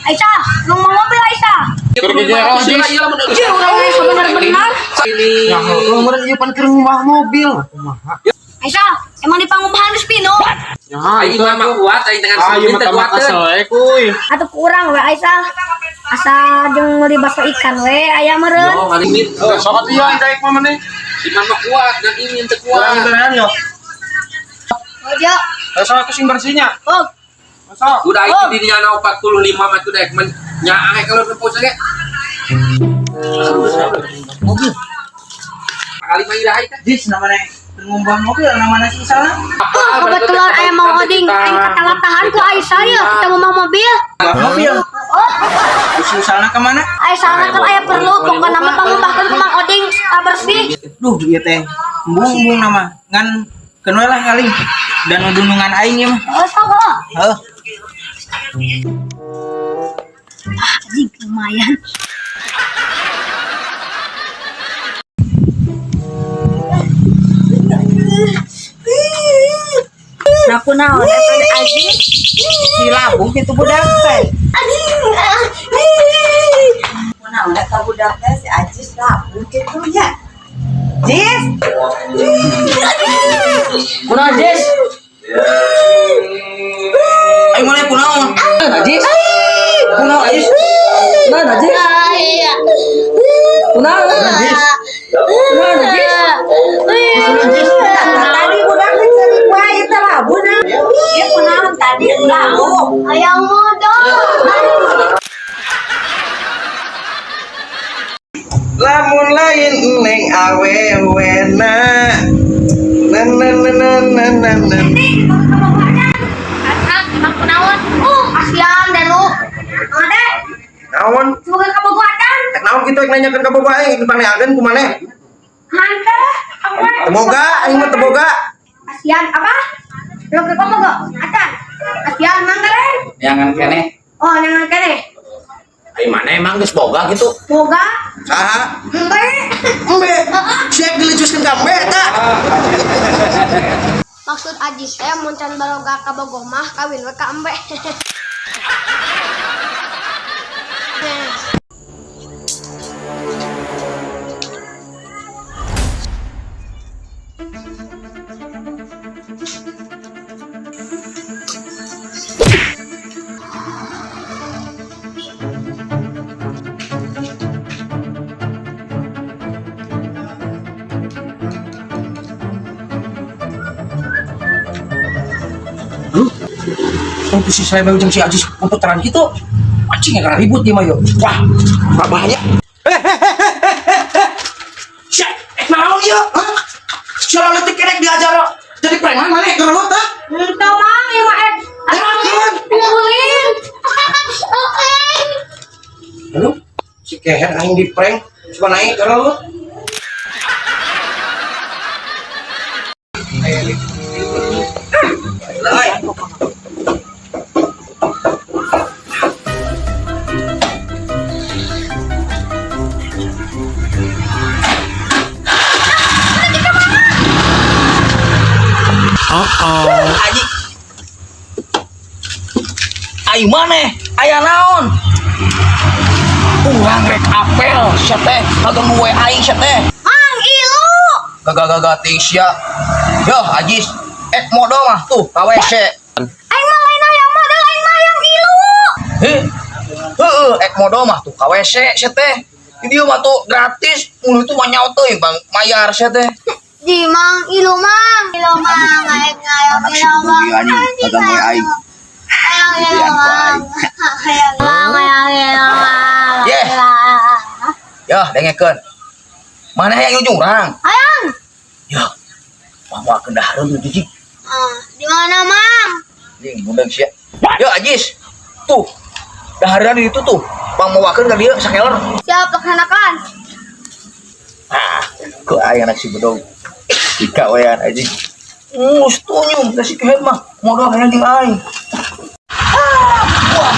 Aisyah, lu mau mobil Aisyah? Kira-kira Jis. Iya, orangnya sebenar-benar. Ya, meureun ieu pan keur ngubah mobil. Kumaha? Aisyah, emang di pangubahan geus pino. Ya, Aing itu mah kuat aing dengan Ah, ieu mah teu tambah kuateun. kesel we kuy. Atuh kurang we Aisyah. Asa jeung meuli bakso ikan we aya meureun. Yo, ngalimin. Oh, sok atuh ieu daek mah maneh. Si mama kuat dan ingin teu kuat. Kurang tenan yo. Oh, dia. Sok atuh sing bersihnya. Oh, Sok. Udah itu dirinya na 45 mah tuh daek men nyaah kalau teu ge. Mobil. Kali mah iraha teh. Jis namanya ngumbah mobil namanya si salah. oh, kebetulan aya mau oding, aing katalatahan ku Aisyah ya, kita mau mobil. Mobil. Oh, Si usalna kemana? Aisyah kan aya perlu pokokna mah pangubahkeun ku Mang Oding bersih. Duh, ieu teh embung-embung nama. Ngan keun we lah kali. Dan dunungan aing ieu mah. Oh, sok oh. Heuh. Ah, anjing lumayan. Nah, kunaon eta Aji si labuh kitu budak teh. Kunaon eta budak teh si Ajis labuh kitu nya. Jis, Kunaon, Jis? Aing mulai kunaon? Ajis? Kunaon, Ajis? Kunaon, Ajis? Iya. Kunaon, Ajis? Kunaon, Ajis? nah, tadi budak teh ceurik wae teh labuh na. Ieu kunaon tadi labuh. Hayang modal. Lamun lain neng awewena na na na na na na na. Anak, emang kunaon? Kasihan deh lu. Mang Ade, Naon? semoga kabogohan. Tek naon kitu rek nanyakeun ka boga aing dipangneakeun ku maneh? Hante, apa? Teboga aing mah teboga. Kasihan apa? Lu ke kabogo? Acan. Kasihan mang keren. Jangan kene. Oh, jangan kene. Ai mana emang geus boga gitu. Boga, Saha? embe. Embe. Siap dilecuskeun ka embe eta. Maksud Ajis teh mun can baroga kabogoh mah kawin we ka embe. Untuk si Slebew jeung si Ajis putaran gitu. Anjing yang ribut dia mah yo. Wah, bahaya. Syek, naon ieu? Hah? Sia leutik kerek diajar jadi preman maneh geureuh teh. Henteu mang ieu mah ek. Erakeun. Ulin. Oke. Lalu si keher aing di prank coba naik geureuh. Lai. Aji. Ai maneh aya naon? Urang rek apel sia teh, ngaganggu we aing sia teh. Mang ilu. Gagah-gagah teh sia. Yoh, Ajis, ek modal mah tuh ka WC. Aing mah lain hayang modal aing mah hayang ilu. Heh. Heeh, ek modal mah tuh ka WC sia teh. Di dieu mah tuh gratis, mun itu mah nyawa teuing bang mayar sia teh. Di mang ilu mang. Ilu mang aing hayang Anak si ilu mang. Bugi anjing, kagak we aing. Hayang ilu Gedean ku mang. aing. Hayang mang hayang ilu mang. Yeh. Yoh, dengekeun. Mana hayang ieu urang? Hayang. Yoh. Wah, moal kendahareun tuh jijik. Ah, di mana mang? Anjing, mudeng sia. Yo, Ajis. Tuh. Dahareun di ditu tuh. Bang mawakeun ka dieu sakeler. Siap laksanakan. Ah, ku aing anak si bedog. Ika wean anjing. Setunyum da si kehed mah. Modal hayang jeung aing. Ah, wah,